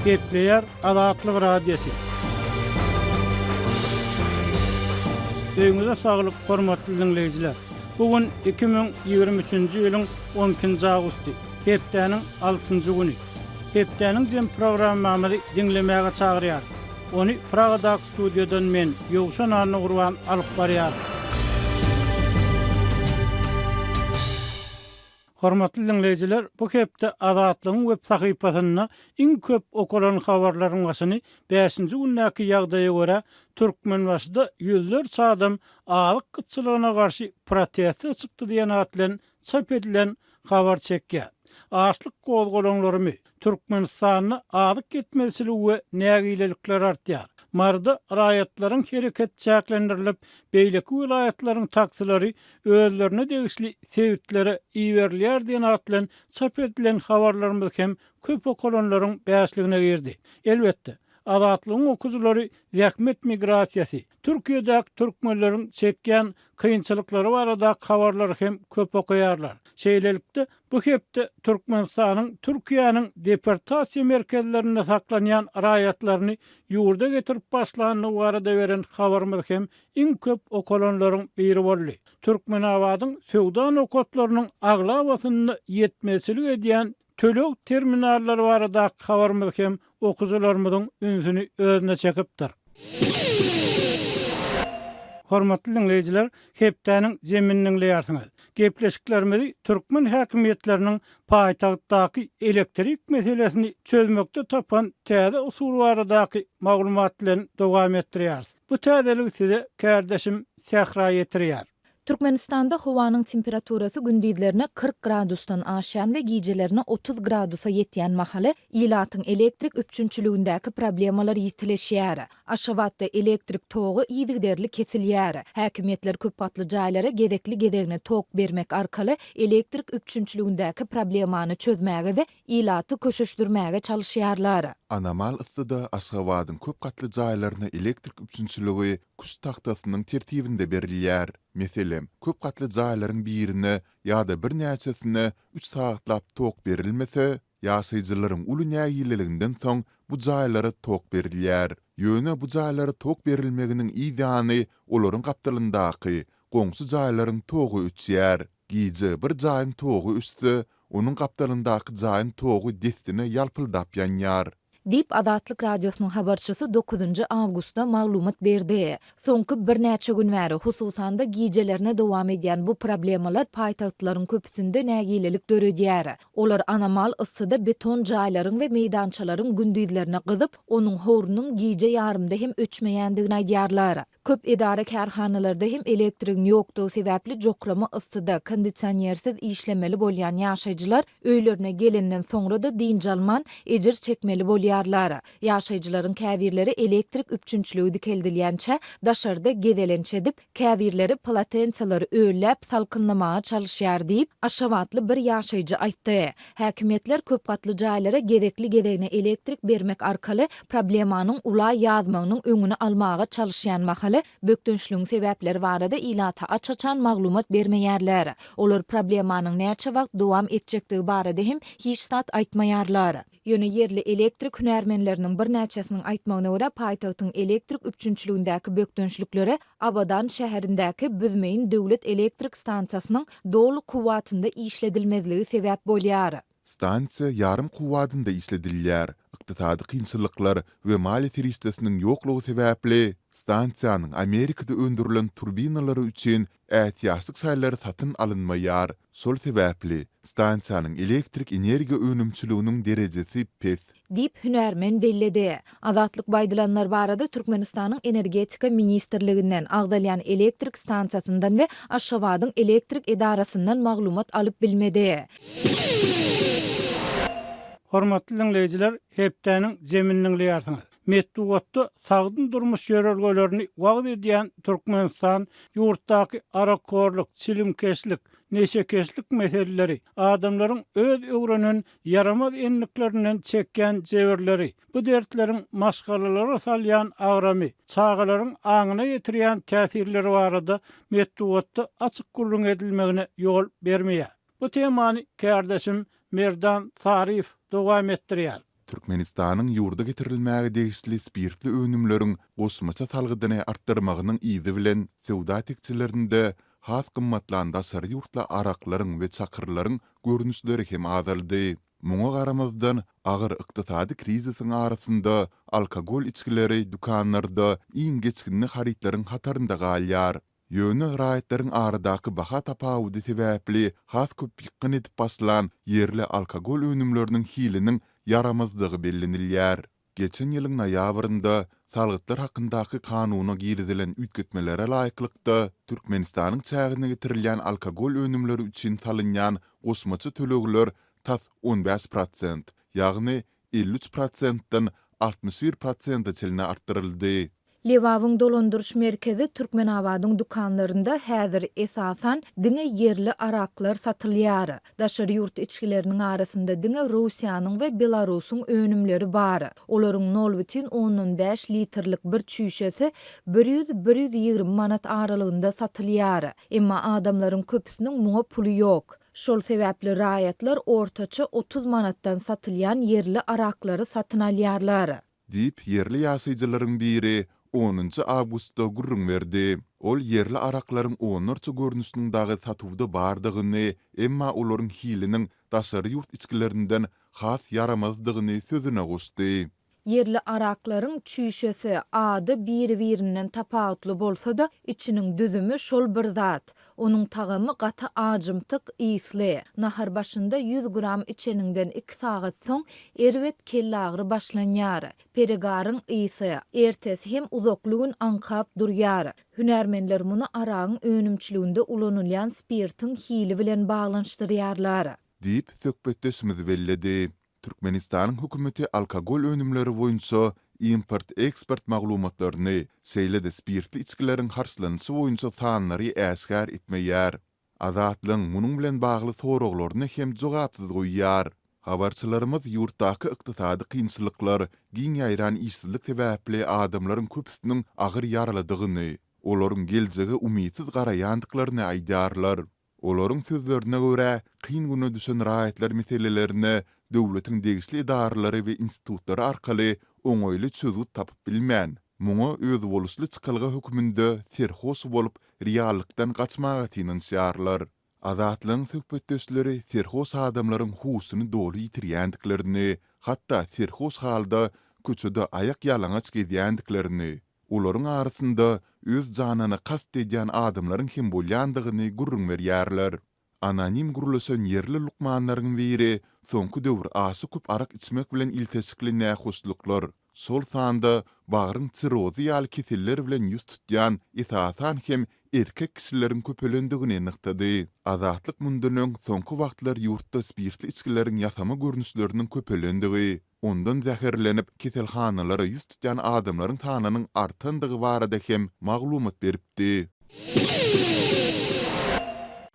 Gepleýär Azatlyk Radiosy. Öýüňize saglyk, hormatly diňleýjiler! Bu gün 2023-nji ýylyň on ikinji awgusty, hepdäniň altynjy güni. Hepdäniň jem programmamyzy diňlemäge çagyrýarys. Ony Pragadaky studiýadan men, Ýowşan Annagurban alyp barýaryn. Hormatly diňleýjiler, bu hepde Azatlygyň web sahypasynda iň köp okalan habarlaryň başyny bäşinji gündäki ýagdaýa görä, Türkmenbaşyda ýüzlerçe adam azyk gytçylygyna garşy proteste çykdy diýen at bilen çap edilen habar çekýär. Açlyk gozgalaňlarymy? Türkmenistanda azyk ýetmezçiligi we nägilelikler artýar. Maryda raýatlaryň hereketi çäklendirilip, beýleki welaýatlaryň taksilary özlerine degişli sebitlere iberilýär diýen at bilen çap edilen habarlarymyz hem köp okalanlaryň bäşligine girdi. Elbetde, Azatlygyň okyjylary zähmet migrasiýasy, Türkiýedäki türkmenleriň çekýän kynçylyklary baradaky habarlary hem köp okaýarlar. Şeýlelikde, bu hepde Türkmenistanyň Türkiýäniň deportasiýa merkezlerinde saklanýan raýatlaryny ýurda getirip başlandygy barada beren habarymyz hem iň köp okalanlaryň biri boldy. Türkmenabadyň söwda nokatlarynyň aglabasynda ýetmezçilik edýän Töleg terminallary baradaky habarymyz hem okyjylarymyzyň ünsüni özüne çekipdir. Hormatly diňleýjiler, hepdäniň jemini diňleýärsiňiz. Gepleşiklerimizi türkmen häkimiýetleriniň paýtagtdaky elektrik meselesini çözmekde tapan täze usuly baradaky maglumat bilen dowam etdirýäris. Bu täzeligi size kärdeşim Sähra ýetirýär. Türkmenistanda howanyň temperaturasy gündizlerine 40 gradusdan aşýan we gijelerine 30 gradusa ýetýän mahaly, ilatyň elektrik üpjünçiligindäki problemalar ýitileşýär. Aşgabatda elektrik togy yzygiderli kesilýär. Häkimiýetler köpgatly jaýlara gezekli-gezegine tok bermek arkaly elektrik üpjünçiligindäki problemany çözmäge we ilaty köşeşdirmäge çalyşýarlar. Anomal yssyda Aşgabadyň köp gatly jaýlaryna elektrik üpjünçiligi küşt tagtasynyň tertibinde berilýär. Meselem, köp gatly jaýlaryň birine ýa-da birnäçesine üç sagatlap tok berilmese, ýaşaýjylaryň uly nägileliginden soň bu jaýlara tok berilýär. Ýöne bu jaýlara tok berilmeginiň yz ýany olaryň gapdalyndaky goňşy jaýlaryň togy öçýär. Gije bir jaýyň togy öçse, onuň gapdalyndaky jaýyň togy dessine ýalpyldap ýanýar. Diýip, Azatlyk Radiosynyň habarçysy dokuzynjy awgustda maglumat berdi. Soňky birnäçe gün bäri, hususan-da, gijelerine dowam edýän bu problemalar paýtagtlaryň köpüsinde nägilelik döredýär. Olar anomal yssyda beton jaýlaryň we meýdançalaryň gündizlerine gyzyp, onuň howrunyň gije ýarymda hem öçmeýändigini aýdýarlar. Köp edara-kärhanalarda hem elektrigiň ýokdugy sebäpli jokrama yssyda, kondisionersiz işlemeli bolýan ýaşaýjylar öýlerine gelenden soňra-da dynç alman, ejir çekmeli bolýarlar. Ýaşaýjylaryň käbirleri elektrik üpjünçiligi dikeldilýänçä daşarda gezelenç edip, käbirleri polotensalary ölläp, salkynlamaga çalyşýar diýip, aşgabatly bir ýaşaýjy aýtdy. Häkimiýetler köp gatly jaýlara gezekli-gezegine elektrik bermek arkaly problemanyň ula ýazmagynyň öňüni almaga çalyşýan mahaly, bökdençligiň sebäpleri barada ilata aç-açan maglumat bermeýärler. Olar problemanyň näçe wagt dowam etjekdigi barada hem hiç zat aýtmaýarlar. Ýöne ýerli elektrik hünärmenleriniň birnäçesiniň aýtmagyna görä, paýtagtyň elektrik üpjünçiligindäki bökdençliklere Abadan şäherindäki Büzmeýin döwlet elektrik stansiýasynyň doly kuwwatynda işledilmezligi sebäp bolýar. Stansiýa ýarym kuwwatynda işledilýär. Ykdysady kynçylyklar we maliýe serişdesiniň ýoklugy sebäpli, stansiýanyň Amerikada öndürilen turbinalary üçin ätiýaçlyk şaýlary satyn alynmaýar. Şol sebäpli, stansiýanyň elektrik energiýa önümçiliginiň derejesi pes. Diýip, hünärmen belledi. Azatlyk bu aýdylanlar barada Türkmenistanyň Energetika ministrliginden, agzalýan elektrik stansiýasyndan we Aşgabadyň elektrik edarasyndan maglumat alyp bilmedi. Hormatly diňleýjiler, hepdäniň jemini diňleýärsiňiz. Metbugatda sagdyn durmuş ýörelgelerini wagyz edýän Türkmenistan ýurtdaky arakhorluk, çilimkeşlik, neşekeşlik meseleleri, adamlaryň öz öwrenen ýaramaz endiklerinden çekýän jebirleri, bu dertleriň maşgalalara salýan agramy, çagalaryň aňyna ýetirýän täsirleri barada metbugatda açyk gürrüň edilmegine ýol bermeýär. Bu temany kärdeşim Merdan Saryýew dowam etdirýär. Türkmenistanyň ýurda getirilmäge degişli spirtli önümleriň goşmaça salgydyny artdyrmagynyň yzy bilen söwda tekjelerinde has gymmatlan daşary ýurtly araklaryň we çakyrlaryň görnüşleri hem azaldy. Muňa garamazdan, agyr ykdysady krizisiň arasynda alkogol içgileri dükanlarda iň geçginli harytlaryň hatarynda galýar. Ýöne raýatlaryň aradaky baha tapawudy sebäpli has köp ýykgyn edip başlan ýerli alkogol önümleriniň hiliniň ýaramazdygy bellenilýär. Geçen ýylyň noýabrynda Salgytlar hakyndaky kanuna girizilen üýtgetmelere laýyklykda, Türkmenistanyň çägine getirilýän alkogol önümleri üçin salynýan goşmaça tölegler tas 15 prosent, ýagny 53 prosentden 61 prosente çenli artdyryldy. Lebabyň dolandyryş merkezi Türkmenabadyň dükanlarynda häzir, esasan, diňe ýerli araklar satylýar. Daşary ýurt içgileriniň arasynda diňe Russiýanyň we Belarusyň önümleri bar. Olaryň nol bütin ondan bäş litrlik bir çüýşesi bir ýüz-bir 120 manat aralygynda satylýar. Emma adamlaryň köpüsiniň muňa puly ýok. Şol sebäpli raýatlar ortaça 30 manatdan satylýan ýerli araklary satyn alýarlar. Diýip, ýerli ýaşaýjylaryň biri onunjy awgustda gürrüň berdi. Ol ýerli araklaryň onlarça görnüşiniň dagy satuwda bardygyny, emma olaryň hiliniň daşary ýurt içgilerinden has ýaramazdygyny sözüne goşdy. Ýerli araklaryň çüýşesi, ady biri-birinden tapawutly bolsa-da, içiniň düzümi şol bir zat. Onuň tagamy gaty ajymtyk, ysly. Nahar başynda ýüz gram içeniňden iki sagat soň erbet kellagyry başlanýar. Peregaryň ysy, ertesi hem uzakly gün aňkap durýar. Hünärmenler muny aragyň önümçiliginde ulanylýan spirtiň hili bilen baglanyşdyrýarlar. Diýip, söhbetdeşimiz belledi. Türkmenistanyň hökümeti alkogol önümleri boýunça import-eksport maglumatlaryny, şeýle-de spirtli içgileriň harçlanyşy boýunça sanlary äşgär etmeýär. Azatlygyň munuň bilen bagly soraglaryny hem jogapsyz goýýar. Habarçylarymyz ýurtdaky ykdysady kynçylyklar, giň ýaýran işsizlik sebäpli adamlaryň köpüsiniň agyr ýaralydygyny, olaryň geljege umytsyz garaýandyklaryny aýdýarlar. Olaryň sözlerine görä, kyn güne düşen raýatlar meselelerine döwletiň degişli edaralary we institutlary arkaly oňaýly çözgüt tapyp bilmän, muňa özboluşly çykalga hökmünde serhoş bolup, reallykdan gaçmaga synanyşýarlar. Azatlygyň söhbetdeşleri serhoş adamlaryň huşuny doly ýitirýändiklerini, hatda serhoş halda köçede aýakýalaňaç gezýändiklerini, Olaryň arasynda öz janyna kast edýän adamlaryň hem bolýandygyny gürrüň berýärler. Anonim gürleşen ýerli lukmanlaryň biri soňky döwür aşa köp arak içmek bilen ilteşikli nähoşluklar, şol sanda bagryň sirrozy ýaly keseller bilen ýüz tutýan esasan hem erkek kişileriň köpelendigini nygtady. Azatlyk mundan öň soňky wagtlar ýurtda spirtli içgileriň ýasama görnüşleriniň köpelendigi, ondan zäherlenip, keselhanalara ýüz tutýan adamlaryň sanynyň artandygy barada hem maglumat beripdi.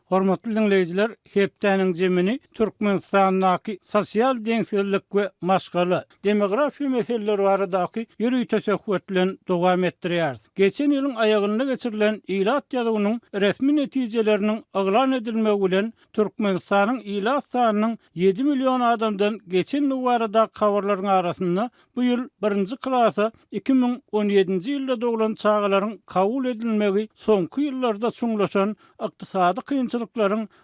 Hormatly diňleýjiler, hepdäniň jemini Türkmenistandaky sosial deňsizlik we maşgala, demografiýa meseleleri baradaky ýörite söhbet bilen dowam etdirýäris. Geçen ýylyň aýagynda geçirilen ilat ýazuwynyň resmi netijeleriniň yglan edilmegi bilen Türkmenistanyň ilat sanynyň ýedi million adamdan geçendigi baradaky habarlaryň arasynda, bu ýyl birinji klasa 2017-nji ýylda doglan çagalaryň kabul edilmegi soňky ýyllarda çuňlaşan ykdysady kynçylyklaryň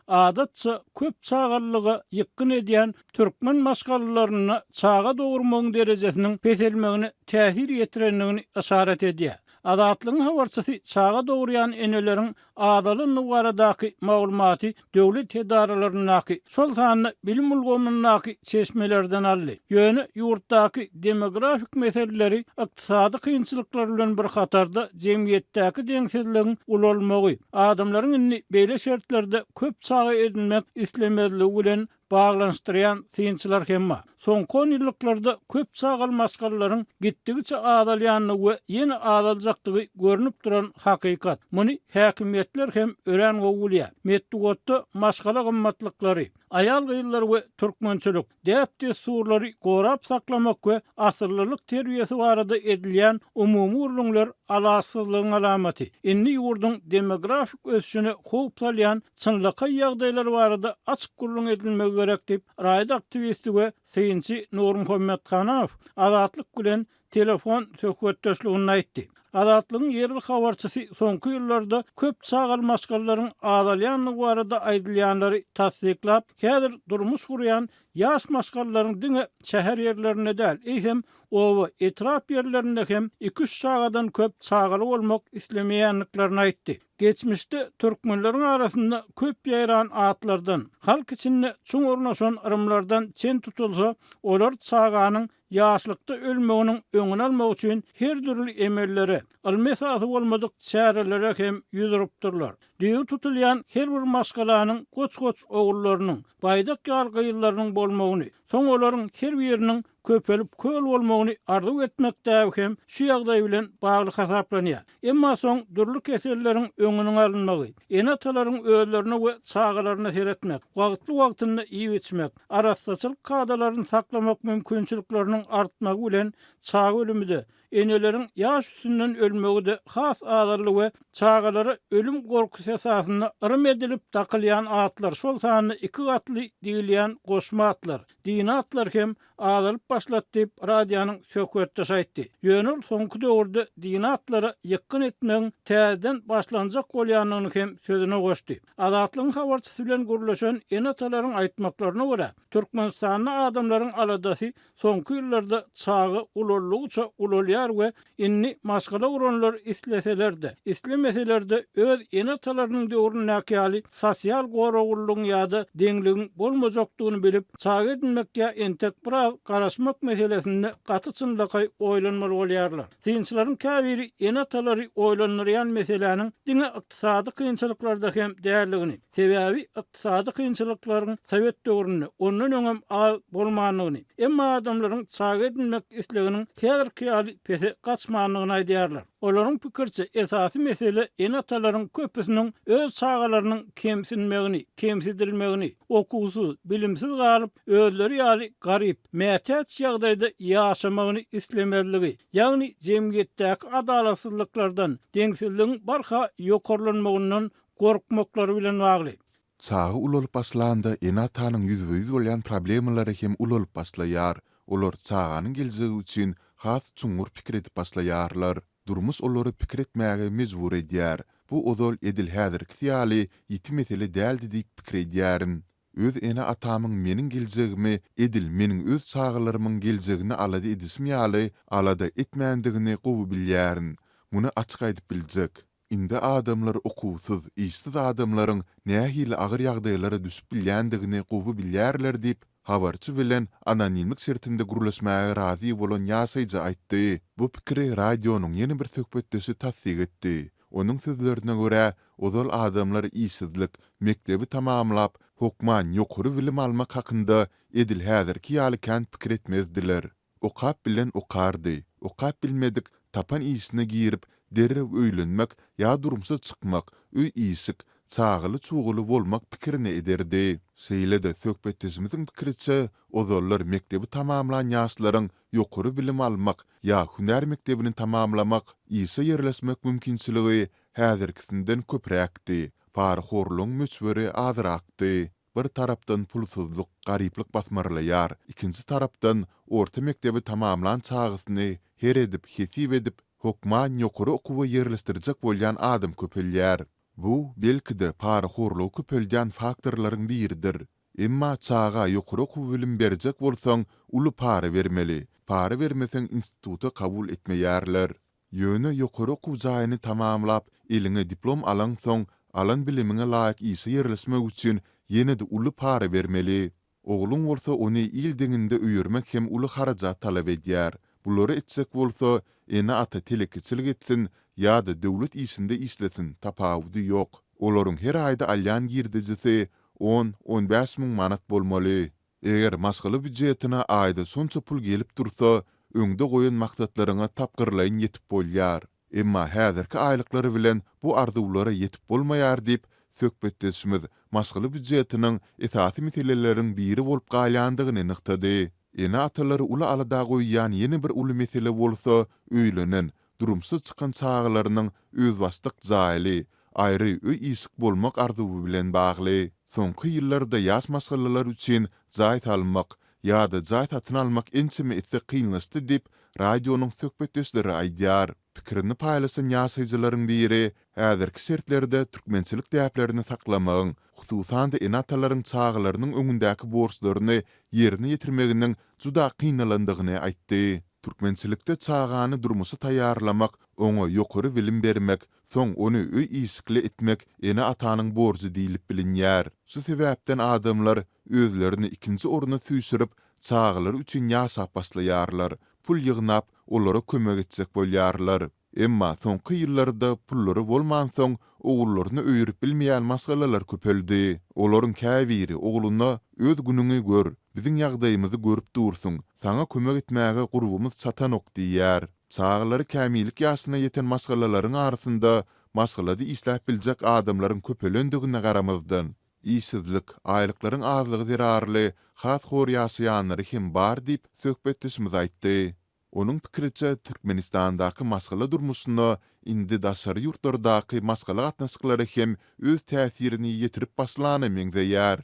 adatça köp çagalylyga ýykgyn edýän türkmen maşgalalarynda çaga dogurmagyň derejesiniň peselmegine täsir ýetirendigini yşarat edýär. Azatlygyň habarçysy çaga dogurýan eneleriň azalandygy baradaky maglumaty döwlet edaralaryndaky, şol sanda bilim ulgamyndaky çeşmelerden aldy. Ýöne ýurtdaky demografik meseleleri ykdysady kynçylyklar bilen bir hatarda jemgyýetdäki deňsizligiň ulalmagy, adamlaryň indi beýle şertlerde köp çaga edinmek islemezligi bilen baglanyşdyrýan synçylar hem bar. Soňky onýyllyklarda köp çagaly maşgalalaryň gitdigiçe azalýandygy we ýene azaljakdygy görnüp duran hakykat. Muny häkimiýetler hem örän gowy bilýär. Metbugatda maşgala gymmatlyklary, Aýal-gyzlar we türkmençilik, däp-dessurlary gorap saklamak we asyllylyk terbiýesi barada edilýän umumy gürrüňler alaçsyzlygyň alamaty. Indi ýurduň demografik ösüşine howp salýan çynlakaý ýagdaýlar barada açyk gürrüň edilmegi gerek diýip, raýat aktiwisti we synçy Nurmuhammet Hanaw Azatlyk bilen telefon söhbetdeşliginde aýtdy. Azatlygyň ýerli habarçysy soňky ýyllarda köp çagaly maşgalalaryň azalýandygy barada aýdylýanlary tassyklap, häzir durmuş gurýan ýaş maşgalalaryň diňe şäher ýerlerinde däl, eýsem, oba, etrap ýerlerinde hem iki-üç çagadan köp çagaly bolmak islemeýändiklerini aýtdy. Geçmişde türkmenleriň arasynda köp ýaýran atlardan, halk içinde çuň ornaşan yrymlardan çen tutulsa, olar çaganyň ýaşlykda ölmeginiň öňüni almak üçin her dürli emellere, ylmy esasy bolmadyk çärelere hem ýüz urupdyrlar. Düýbi tutulýan her bir maşgalanyň goç-goç ogullarynyň, baýdak ýaly gyzlarynyň bolmagyny, soň olaryň her biriniň köpelip köl bolmagyny arzuw etmek däbi hem şu ýagdaý bilen bagly hasaplanýar. Emma soň dürli keselleriň öňüniň alynmagy, ene-atalaryň özlerine we çagalaryna seretmek, wagtly-wagtynda iýip-içmek, arassaçylyk kadalaryny saklamak mümkinçilikleriniň artmagy bilen çaga ölümi-de, eneleriň ýaş üstünden ölmegi-de has azaldy we çagalara ölüm gorkusy esasynda yrym edilip dakylýan atlar, şol sanda ikigatly diýilýän goşma atlar, dini atlar hem azalyp başlady diýip, radionyň söhbetdeşi aýtdy. Ýöne ol soňky döwürde dini atlara ýykgyn etmegiň täzeden başlanjak bolýandygyny hem sözüne goşdy. Azatlygyň habarçysy bilen gürleşen ene-atalaryň aýtmaklaryna görä, Türkmenistanda adamlaryň aladasy soňky ýyllarda çaga ulaldygyça ulalýar we indi maşgala guranlar isleseler-de, islemeseler-de öz ene-atalarynyň döwründäki ýaly sosial goraglylygyň ýa-da deňligiň bolmajakdygyny bilip, çaga edinmek ýa entek biraz garaşmak meselesinde gaty çynlakaý oýlanmaly bolýarlar. Synçylaryň käbiri ene-atalary oýlandyrýan meseläniň diňe ykdysady kynçylyklarda hem däldigini, sebäbi ykdysady kynçylyklaryň sowet döwründe, ondan öňem az bolmandygyny, emma adamlaryň çaga edinmek isleginiň häzirki ýaly pese gaçmandygyny aýdýarlar. Olaryň pikiriçe, esasy mesele ene-atalaryň köpüsiniň öz çagalarynyň kemsinmegini, kemsidilmegini, okuwsyz, bilimsiz galyp, özleri ýaly garyp, mätäç ýagdaýda ýaşamagyny islemezligi, ýagny jemgyýetdäki adalatsyzlyklardan, deňsizligiň barha ýokarlanmagyndan gorkmaklary bilen bagly. Çaga ulalyp başlanda ene-atanyň ýüzbe-ýüz bolýan problemalary hem ulalyp başlaýar. Olar çaganyň geljegi üçin has çuňňur pikir edip başlaýarlar. Durmuş olary pikir etmäge mejbur edýär. Bu ozal edil häzirkisi ýaly ýiti mesele däldi diýip pikir edýärin. Öz ene-atamyň meniň geljegimi edil meniň öz çagalarymyň geljegini alada edişim ýaly alada etmändigini gowy bilýärin. Muny açyk aýdyp biljek. Indi adamlar okuwsyz, işsiz adamlaryň nähili agyr ýagdaýlara düşüp bilýändigini gowy bilýärler diýip, habarçy bilen anonimlik şertinde gürleşmäge razy bolan ýaşaýjy aýtdy. Bu pikiri radionyň ýene bir söhbetdeşi tassyk etdi. Onuň sözlerine görä, ozal adamlar işsizlik, mekdebi tamamlap, hokman ýokary bilim almak hakynda edil häzirki ýaly kän pikir etmezdiler. Okap bilen okardy, okap bilmedik tapan işine girip, derrew öýlenmek ýa durmuşa çykmak, öý-işik, çagaly-çugaly bolmak pikirini ederdi. Şeýle-de söhbetdeşimiziň pikiriçe, ozallar mekdebi tamamlan ýaşlaryň ýokary bilim almak ýa hünär mekdebini tamamlamak, işe ýerleşmek mümkinçiligi häzirkisinden köpräkdi, parahorlugyň möçberi azrakdy. Bir tarapdan pulsuzlyk, garyplyk basmarlaýar, ikinji tarapdan orta mekdebi tamamlan çagasyny her edip, hesip edip, hokman ýokary okuwa ýerleşdirjek bolýan adam köpelýär. Bu, belki-de, parahorlugy köpeldýän faktorlaryň biridir. Emma çaga ýokary okuw bilim berjek bolsaň, uly para bermeli. Para bermeseň instituta kabul etmeýärler. Ýöne ýokary okuw jaýyny tamamlap, eliňe diplom alaňsoň, alan bilimiňe laýyk işe ýerleşmek üçin ýene-de uly para bermeli. Ogluň bolsa ony il deňinde öýermek hem uly harajat talap edýär. Bulary etjek bolsa, ene-ata telekeçilik etsin ýa-da döwlet işinde işlesin, tapawudy ýok. Olaryň her aýda alýan girdejisi on, on bäş müň manat bolmaly. Eger maşgala býujetine aýda şonça pul gelip dursa, öňde goýan maksatlaryňa tapgyrlaýyn ýetip bolýar. Emma häzirki aýlyklar bilen bu arzuwlara ýetip bolmaýar diýip, söhbetdeşimiz maşgala býujetiniň esasy meseleleriň biri bolup galýandygyny nygtady. Ene-atalary uly alada goýýan ýene bir uly mesele bolsa öýlenen, durmuşa çykan çagalarynyň özbaşdak jaýly, aýry öý-işik bolmak arzuwy bilen bagly. Soňky ýyllarda ýaş maşgalalar üçin jaý salmak ýa-da jaý satyn almak ençeme esse kynlaşdy diýip, radionyň söhbetdeşleri aýdýar. Pikirini paýlaşan ýaşaýjylaryň biri häzirki şertlerde türkmençilik däplerini saklamagyň, hususan-da ene-atalaryň çagalarynyň öňündäki borçlaryny ýerine ýetirmeginiň juda kynalandygyny aýtdy. Türkmençilikde çagany durmuşa taýýarlamak, oňa ýokary bilim bermek, soň ony öý-işikli etmek ene-atanyň borjy diýlip bilinýär. Şu sebäpden adamlar özlerini ikinji orna süýşürip, çagalary üçin ýaşap başlaýarlar, pul ýygnap, olara kömek etjek bolýarlar. Emma soňky ýyllarda pullary bolmansoň, ogullaryny öýerip bilmeýän maşgalalar köpeldi. Olaryň käbiri ogluna Öz günüňi gör, biziň ýagdaýymyzy görüp dursuň, saňa kömek etmäge gurbumyz çatanok diýýär. Çagalary kämillik ýaşyna ýeten maşgalalaryň arasynda maşgalada işläp biljek adamlaryň köpelendigine garamazdan, işsizlik, aýlyklaryň azlygy zerarly has hor ýaşaýanlary hem bar diýip, söhbetdeşimiz aýtdy. Onuň pikiriçe, Türkmenistandaky maşgala durmuşyna indi daşary ýurtlardaky maşgala gatnaşyklary hem öz täsirini ýetirip başlana meňzeýär.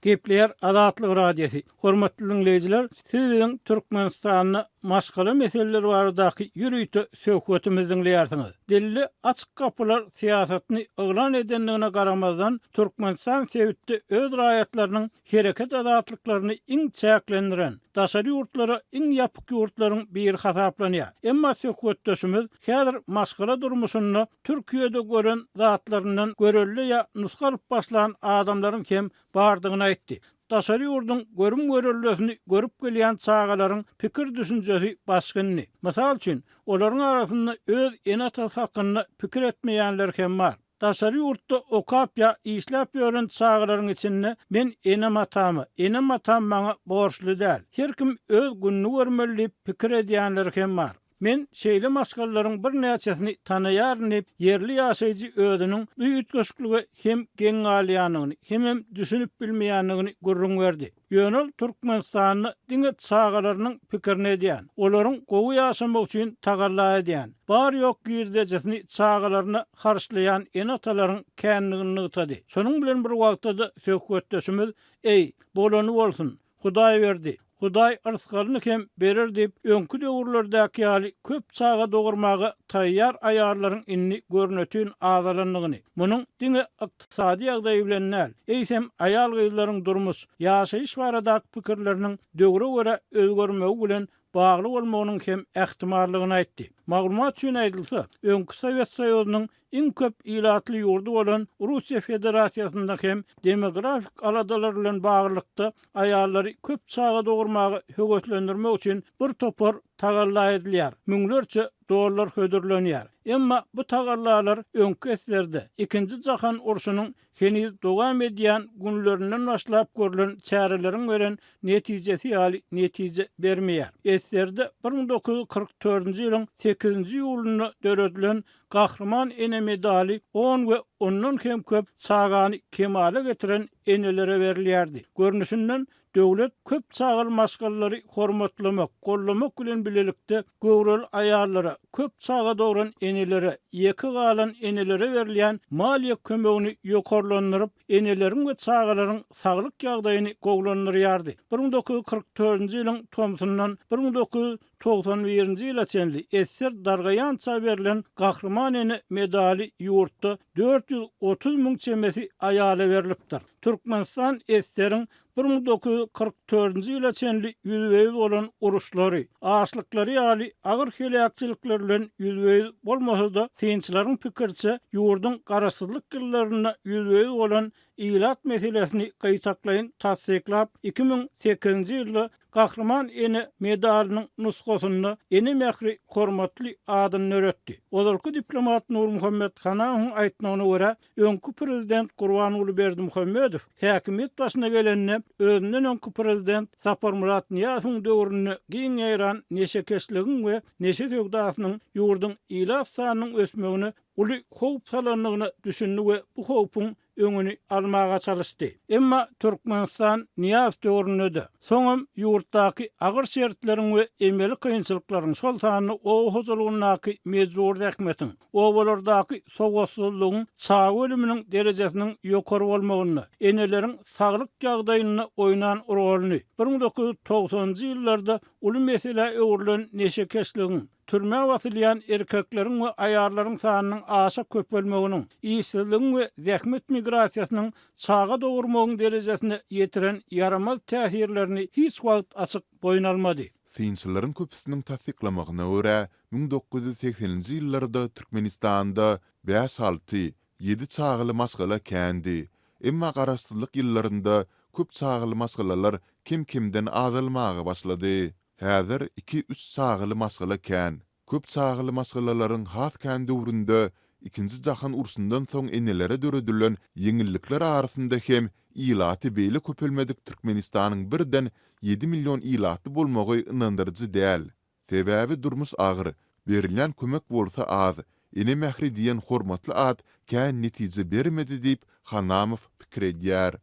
Gepleýär Azatlyk Radiosy. Hormatly diňleýjiler, siz biziň Türkmenistanda maşgala meseleleri baradaky ýörite söhbetimizi diňleýärsiňiz. Dilli açyk gapylar syýasatyny yglan edendigine garamazdan, Türkmenistan sebitde öz raýatlarynyň hereket azatlyklaryny iň çäklendiren, daşary ýurtlara iň ýapyk ýurtlaryň biri hasaplanýar. Emma söhbetdeşimiz häzir maşgala durmuşynda Türkiýede gören zatlaryndan görelde ýa nusga alyp başlan adamlaryň hem bardygyny aýtdy. Daşary ýurduň görüm-göreldesini görüp gelýän çagalaryň pikir-düşünjesi başga indi. Mysal üçin, olaryň arasynda öz ene-atasy hakynda pikir etmeýänler hem bar. Daşary ýurtda okap ýa işläp ýören çagalaryň içinde men enem-atama, enem-atam maňa borçly däl, her kim öz gününi görmeli diýip pikir edýänleri hem bar. Men şeýle maşgalalaryň birnäçesini tanaýaryn diýip, ýerli ýaşaýjy özüniň bu üýtgeşiklige hem geň galýanyny, hemem düşünip bilmeýändigini gürrüň berdi. Ýöne ol Türkmenistanda diňe çagalarynyň pikirini edýän, olaryň gowy ýaşamagy üçin tagalla edýän, bar-ýok girdejisini çagalaryna harçlaýan ene-atalaryň kändigini nygtady. Şonuň bilen bir wagtda-da söhbetdeşimiz, Eý, bolany bolsun, Hudaý berdi, Hudaý yrsgalyny hem berer diýip, öňki döwürlerdäki ýaly köp çaga dogurmaga taýýar aýallaryň indi görnetin azalandygyny, munuň diňe ykdysady ýagdaý bilen däl, eýsem, aýal-gyzlaryň durmuş, ýaşaýyş baradaky pikirleriniň döwre görä özgermegi bilen bagly bolmagynyň hem ähtimallygyny aýtdy. Maglumat üçin aýdylsa, öňki Sowet Soýuzynyň iň köp ilatly ýurdy bolan Russiýa Federasiýasynda hem demografik aladalar bilen baglylykda aýallary köp çaga dogurmaga höweslendirmek üçin bir topar tagalla edilýär, müňlerçe dollar hödürlenýär. Emma bu tagallalar öňki eserde, Ikinji jahan urşunyň heniz dowam edýän günlerinden başlap görlen çäreleriň beren netijesi ýaly netije bermeýär. Eserde 1944-nji ýylyň sekizinji iýulynda döredilen Gahryman ene medaly on we ondan hem köp çagany kemala getiren enelere berilýärdi. Görnüşinden, döwlet köp çagaly maşgalalary hormatlamak, goldamak bilen bilelikde göwreli aýallara, köp çaga dogran enelere, ýeke galan enelere berilýän maliýe kömegini ýokarlandyryp, eneleriň we çagalaryň saglyk ýagdaýyny gowulandyrýardy. 1944-nji ýylyň tomsundan 1991-nji ýyla çenli esger dargaýança berlen Gahryman ene medaly ýurtda 430 müň çemesi aýala berlipdir. Türkmenistan esgeriň 1944-nji ýyla çenli ýüzbe-ýüz bolan uruşlary, açlyklary ýaly agyr heläkçilikler bilen ýüzbe-ýüz bolmasa-da, synçylaryň pikiriçe, ýurduň garaşsyzlyk ýyllarynda ýüzbe-ýüz bolan ilat meselesini gytaklaýyn tassyklap, 2008-nji ýylda Gahryman ene medalynyň nusgasynda Ene mähri hormatly adyny döretdi. Ozalky diplomat Nurmuhammet Hanamowyň aýtmagyna görä, öňki prezident Gurbanguly Berdimuhamedow häkimiýet başyna gelende, özünden öňki prezident Saparmyrat Nyýazowyň döwründe giň ýaýran neşekeşligiň we neşe söwdasynyň ýurduň ilat sanynyň ösmegine. uly howp salandygyna düşündi we bu howpuň öňüni almaga çalyşdy. Emma Türkmenistan Nyýazow döwründe-de, soňam ýurtdaky agyr şertleriň we emeli kynçylyklaryň, şol sanda oba hojalygyndaky mejbury zähmetiň, obalardaky sowatsyzlygyň çaga ölüminiň derejesiniň ýokary bolmagynda, eneleriň saglyk ýagdaýynda oýnan roluny, 1990-njy ýyllarda uly meselä öwrülen neşekeşligiň, türmä basylýan erkekleriň we aýallaryň sanynyň aşa köpelmeginiň, işsizligiň we zähmet migrasiýasynyň çaga dogurmagyň derejesine ýetiren ýaramaz täsirlerini hiç wagt açyk boýun almady. Synçylaryň köpüsiniň tassyklamagyna görä, 1980-nji ýyllarda Türkmenistanda bäş-alty, ýedi çagaly maşgala kändi. Emma garaşsyzlyk ýyllarynda köp çagaly maşgalalar kem-kemden azalmaga başlady. Häzir iki-üç çagaly maşgala kän. Köp çagaly maşgalalaryň has kän döwründe Ikinji jahan urşundan soň enelere döredilen ýeňillikler arasynda hem ilaty beýle köpelmedik Türkmenistanyň birden ýedi million ilatly bolmagy ynandyryjy däl. Sebäbi durmuş agyr, berilýän kömek bolsa az, ene mähri diýen hormatly at kän netije bermedi diýip, Hanamow pikir edýär.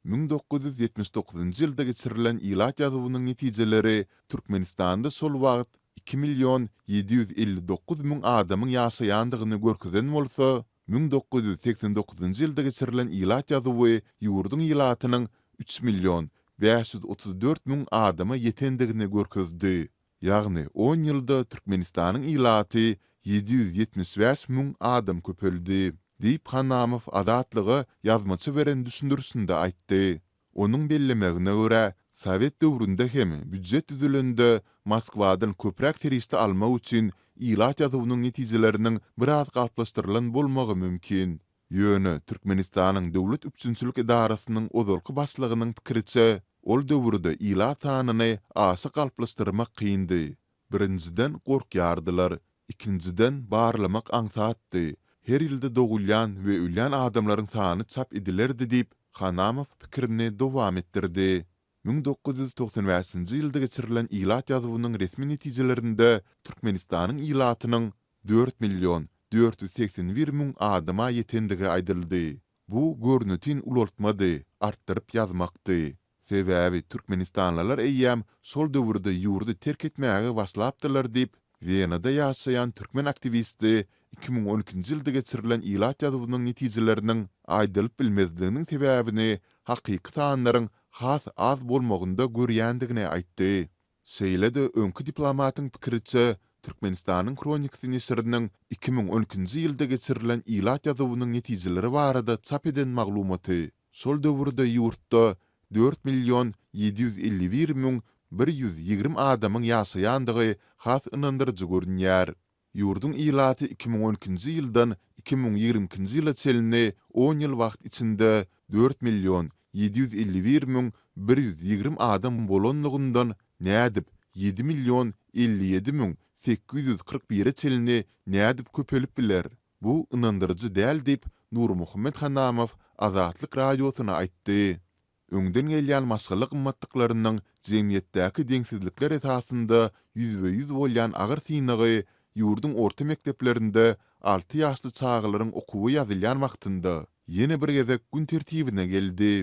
1979-njy ýylda geçirilen ilat ýazuwynyň netijeleri Türkmenistanda şol wagt iki million 759 müň adamyň ýaşaýandygyny görkezen bolsa, 1989-njy ýylda geçirilen ilat ýazuwy ýurduň ilatynyň üç million 534 müň adama ýetendigini görkezdi. Ýagny on ýylda Türkmenistanyň ilaty 775 müň adam köpeldi, diýip Hanamow Azatlyga ýazmaça beren düşündirişinde aýtdy. Onuň bellemegine görä, sowet döwründe hem býujet düzülende Moskwadan köpräk serişde almak üçin ilat ýazuwynyň netijeleriniň biraz galplaşdyrylan bolmagy mümkin. Ýöne Türkmenistanyň Döwlet üpjünçilik edarasynyň ozalky başlygynyň pikiriçe, ol döwürde ilat sanyny aşa galplaşdyrmak kyndy. Birinjiden, gorkýardylar. Ikinjiden, barlamak aňsatdy. Her ýylda dogulýan we ölýän adamlaryň sany çap edilerdi diýip, Hanamow pikirini dowam etdirdi. 1995-nji ýylda geçirilen ilat ýazuwynyň resmi netijelerinde Türkmenistanyň ilatynyň dört million 481 müň adama ýetendigi aýdyldy. Bu görnetin ulaltmady, artdyryp ýazmakdy. Sebäbi türkmenistanlylar eýýäm şol döwürde ýurdy terk etmäge başlapdylar diýip, Wenada ýaşaýan türkmen aktiwisti 2012-nji ýylda geçirilen ilat ýazuwynyň netijeleriniň aýdylyp bilmezliginiň sebäbini hakyky sanlaryň has az bolmagynda görýändigini aýtdy. Şeýle-de öňki diplomatyň pikiriçe, Türkmenistanyň Hronikasy neşiriniň 2012-nji ýylda geçirilen ilat ýazuwynyň netijeleri barada çap eden maglumaty şol döwürde ýurtda dört million 751 müň 120 adamyň ýaşaýandygy has ynandyryjy görünýär. Ýurduň ilaty 2012-nji ýyldan 2022-nji ýyla çenli on ýyl wagt içinde dört million 751 müň 120 adam bolanlygyndan nädip ýedi million 57 müň 841-e çenli nädip köpelip biler? Bu ynandyryjy däl diýip, Nurmuhammet Hanamow Azatlyk Radiosyna aýtdy. Öňden gelýän maşgala gymmatlyklarynyň jemgyýetdäki deňsizlikler esasynda ýüzbe-ýüz bolýan agyr synagy ýurduň orta mekdeplerinde alty ýaşly çagalaryň okuwa ýazylýan wagtynda ýene bir gezek gün tertibine geldi.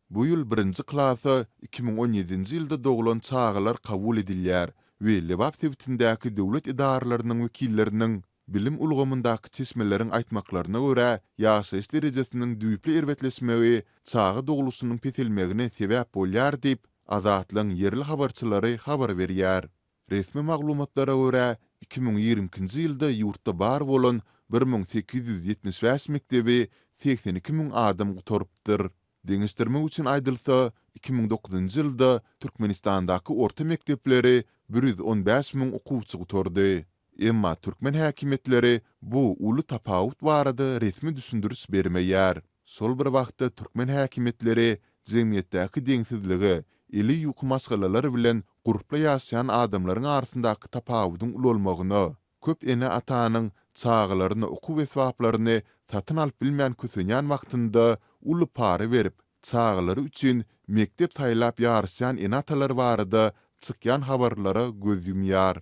Bu ýyl birinji klasa 2017-nji ýylda doglan çagalar kabul edilýär we Lebap sebitindäki döwlet edaralarynyň wekilleriniň Bilim ulgamyndaky çeşmeleriň aýtmaklaryna görä, ýaşaýyş derejesiniň düýpli erbetleşmegi çaga dogluşynyň peselmegine sebäp bolýar diýip, Azatlygyň ýerli habarçylary habar berýär. Resmi maglumatlara görä, 2022-nji ýylda ýurtda bar bolan 1875 mekdebi 82 müň adam gutarypdyr. Deňeşdirmek üçin aýdylsa, 2009-njy ýylda Türkmenistandaky orta mekdepleri 115 müň okuwçy gutardy. Emma türkmen häkimiýetleri bu uly tapawut barada resmi düşündiriş bermeýär. Şol bir wagtda türkmen häkimiýetleri jemgyýetdäki deňsizlige, eli ýuka maşgalalar bilen gurply ýaşaýan adamlaryň arasyndaky tapawudyň ulalmagyna, köp ene-atanyň çagalaryna okuw esbaplaryny satyn alyp bilmän kösenýän wagtynda uly para berip, çagalary üçin mekdep saýlap ýaryşýan ene-atalar barada çykýan habarlara göz ýumýar.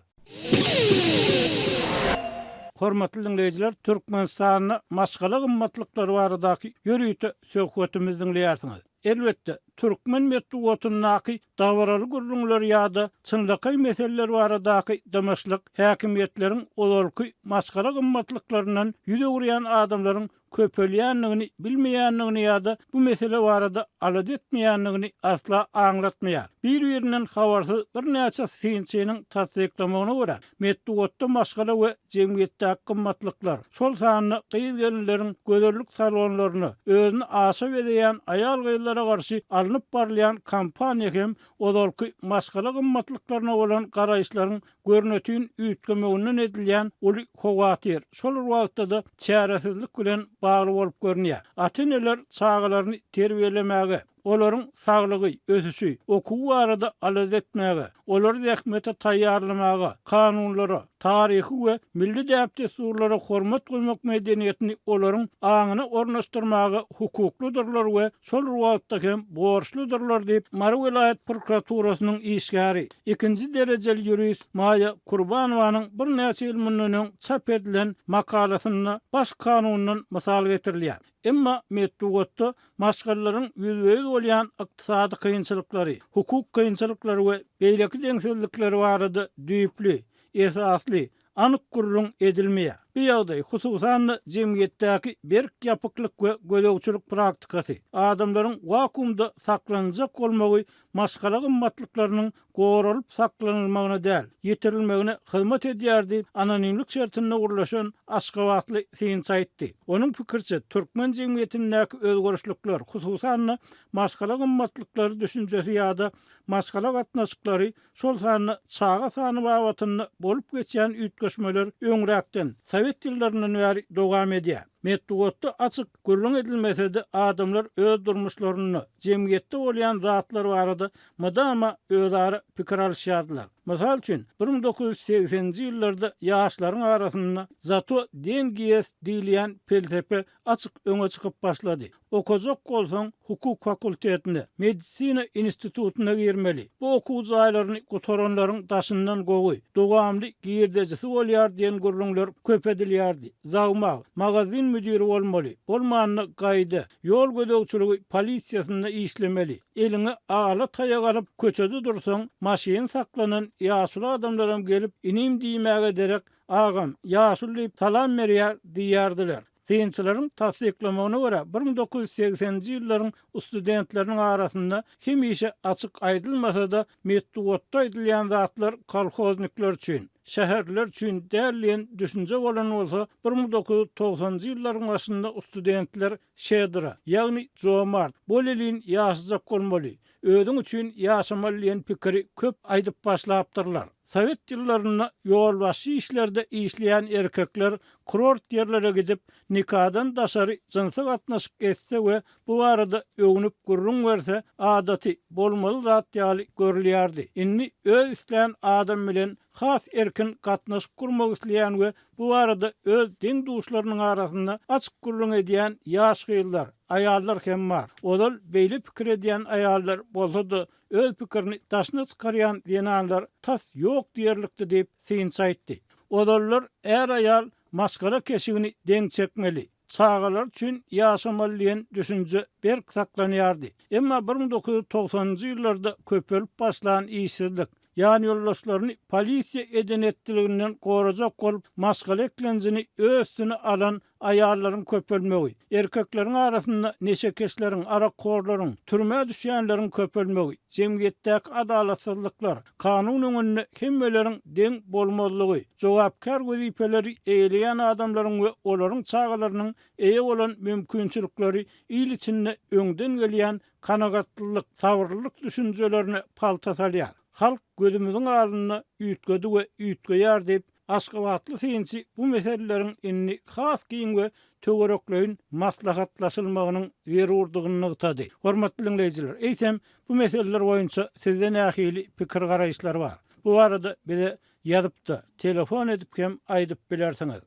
Hormatly diňleýjiler, Türkmenistanda maşgala gymmatlyklary baradaky ýörite söhbetimizi diňleýärsiňiz. Elbetde, türkmen metbugatyndaky dabaraly gürrüňler ýa-da çynlakaý meseleler baradaky dymyşlyk häkimiýetleriň ozalky maşgala gymmatlyklaryndan ýüz öwürýän adamlaryň köpelýändigini bilmeýändigini ýa-da bu mesele barada alada etmeýändigini asla aňlatmaýar. Bir-birinden habarsyz birnäçe synçynyň tassyklamagyna görä, metbugatda maşgala we jemgyýetdäki gymmatlyklar, şol sanda gyz-gelinleriň gözellik salonlaryna, özüni aşa bezeýän aýal-gyzlara garşy alnyp barylýan kampaniýa hem ozalky maşgala gymmatlyklaryna bolan garaýyşlaryň görnetin üýtgemeginden edilýän uly howatyr, şol bir wagtda-da çäresizlik bilen bagly bolup görünýär. Ata-eneler çagalaryny terbiýelemäge, olaryň saglygy, ösüşi, okuwy barada alada etmäge, olary zähmete taýýarlamaga, kanunlara, taryhy we milli däp-dessurlara hormat goýmak medeniýetini olaryň aňyna ornaşdyrmaga hukuklydyrlar we şol bir wagtda hem borçludyrlar diýip, Mary welaýat prokuraturasynyň işgäri, ikinji derejeli ýurist Maýa Kurbanowanyň birnäçe ýyl mundan öň çap edilen makalasynda Baş kanundan mysal getirilýär. Emma metbugatda maşgalalaryň ýüzbe-ýüz bolýan ykdysady kynçylyklary, hukuk kynçylyklary we beýleki deňsizlikleri barada düýpli, esasly, anyk gürrüň edilmeýär. Bu ýagdaý, hususan-da, jemgyýetdäki berk ýapyklyk we gözegçilik praktikasy, adamlaryň wakuumda saklanjak bolmagy maşgala gymmatlyklarynyň goralyp saklanylmagyna däl, ýitirilmegine hyzmat edýär diýip, anonimlik şertinde gürleşen aşgabatly synçy aýtdy. Onuň pikiriçe, türkmen jemgyýetindäki özgerişlikler, hususan-da, maşgala gymmatlyklary düşünjesi ýa-da maşgala gatnaşyklary şol sanda çaga sany babatynda bolup geçýän üýtgeşmeler öňräkden, sowet ýyllaryndan bäri dowam edýär. Metbugatda açyk gürrüň edilmese-de, adamlar öz durmuşlarynda, jemgyýetde bolýan zatlar barada mydama özara pikir alyşýardylar. Mysal üçin, 1980-nji ýyllarda ýaşlaryň arasynda Zato dengi ýest diýilýän pelsepe açyk öňe çykyp başlady. Okajak bolsaň, hukuk fakultetine, medisina institutyna girmeli. Bu okuw jaýlaryny gutaranlaryň daşyndan gowy, dowamly girdejisi bolýar diýen gürrüňler köp edilýärdi. Zawmag, magazin müdiri bolmaly, bolmanda gaýda, ýol gözegçiligi polisiýasynda işlemeli. Eliňe ala taýak alyp köçede dursaň, maşyny saklanan ýaşuly adamlaram gelip inim diýmäge derek, agam, ýaşuly diýip salam berýär diýýärdiler. Synçylaryň tassyklamagyna görä, 1980-nji ýyllaryň studentleriniň arasynda hemişe açyk aýdylmasa-da, metbugatda aýdylýan zatlar kolhoznikler üçin, şäherliler üçin däl diýen düşünje bolan bolsa, 1990-njy ýyllaryň başynda studentler şedra, ýagny jomart, bolelin ýaşajak bolmaly, özüň üçin ýaşamaly diýen pikiri köp aýdyp başlapdyrlar. Sowet ýyllarynda ýolbaşçy işlerde işleýän erkekler kurort ýerlere gidip, nikadan daşary jynsy gatnaşyk etse we bu barada öwnüp gürrüň berse, adaty, bolmaly zat ýaly görülýärdi. Indi öz islän adam bilen has erkin gatnaşyk gurmak isleýän we bu barada öz deň-duşlarynyň arasynda açyk gürrüň edýän ýaş gyzlar, aýallar hem bar. Ozal beýle pikir edýän aýallar bolsa-da, öz pikirini daşyna çykarýan zenanlar tas ýok diýerlikdi diýip, synçy aýtdy. Ozallar är-aýal maşgala keşigini deň çekmeli, çagalar üçin ýaşamaly diýen düşünje berk saklanýardy. Emma 1990-njy ýyllarda köpelip başlan işsizlik, ýanýoldaşlaryny polisiýa eden-etdiliginden gorajak bolup maşgala eklenjini öz üstüne alan aýallaryň köpelmegi, erkekleriň arasynda neşekeşleriň, arakhorlaryň, türmä düşýänleriň köpelmegi, jemgyýetdäki adalatsyzlyklar, kanun öňünde hemmeleriň deň bolmazlygy, jogapkär wezipeleri eýeleýän adamlaryň we olaryň çagalarynyň eýe bolan mümkinçilikleri il içinde öňden gelýän kanagatlylyk, sabyrlylyk düşünjelerine palta salýar. Halk gözümiziň alnynda üýtgedi we üýtgeýär diýip, aşgabatly synçy bu meseleleriň indi has giň we töwerekleýin maslahatlaşylmagynyň zerurdygyny nygtady. Hormatly diňleýjiler, eýsem, bu meseleler boýunça sizde nähili pikir-garaýyşlar bar? Bu barada bize Ýazyp-da, telefon edip hem aýdyp bilersiňiz.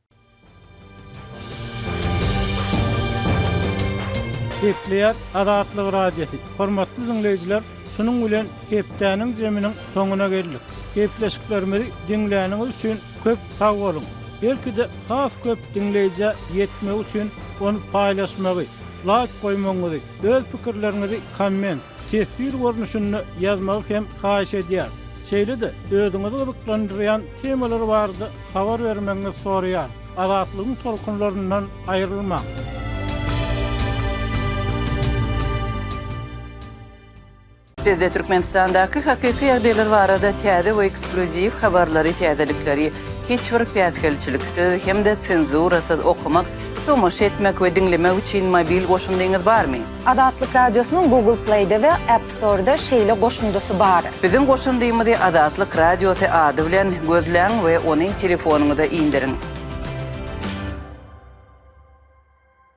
Gepleýär Azatlyk Radiosy. Hormatly diňleýjiler, şunuň bilen hepdäniň jeminiň soňuna geldik. Gepleşiklerimizi diňläniňiz üçin köp sag boluň! Belki-de has köp diňleýjä ýetmegi üçin ony paýlaşmagy, laýk goýmagyňyzy, öz pikirleriňizi komment, teswir görnüşinde ýazmagy hem haýyş edýäris. Şeýle-de özüňizi gyzyklandyrýan temalar barada habar bermegiňizi soraýarys. Azatlygyň tolkunlaryndan aýrylmaň! Sizde Türkmenistandaky hakyky ýagdaýlar barada täze we eksklýuziw habarlary, täzelikleri hiç bir päsgelçiliksiz hem-de senzurasyz okamak, tomaşa etmek we diňlemek üçin mobil goşundyňyz barmy? Azatlyk Radiosynyň Google Play-de we App Store-da şeýle goşundysy bar. Biziň goşundymyzy Azatlyk Radiosy ady bilen gözläň we ony telefonyňyza indiriň.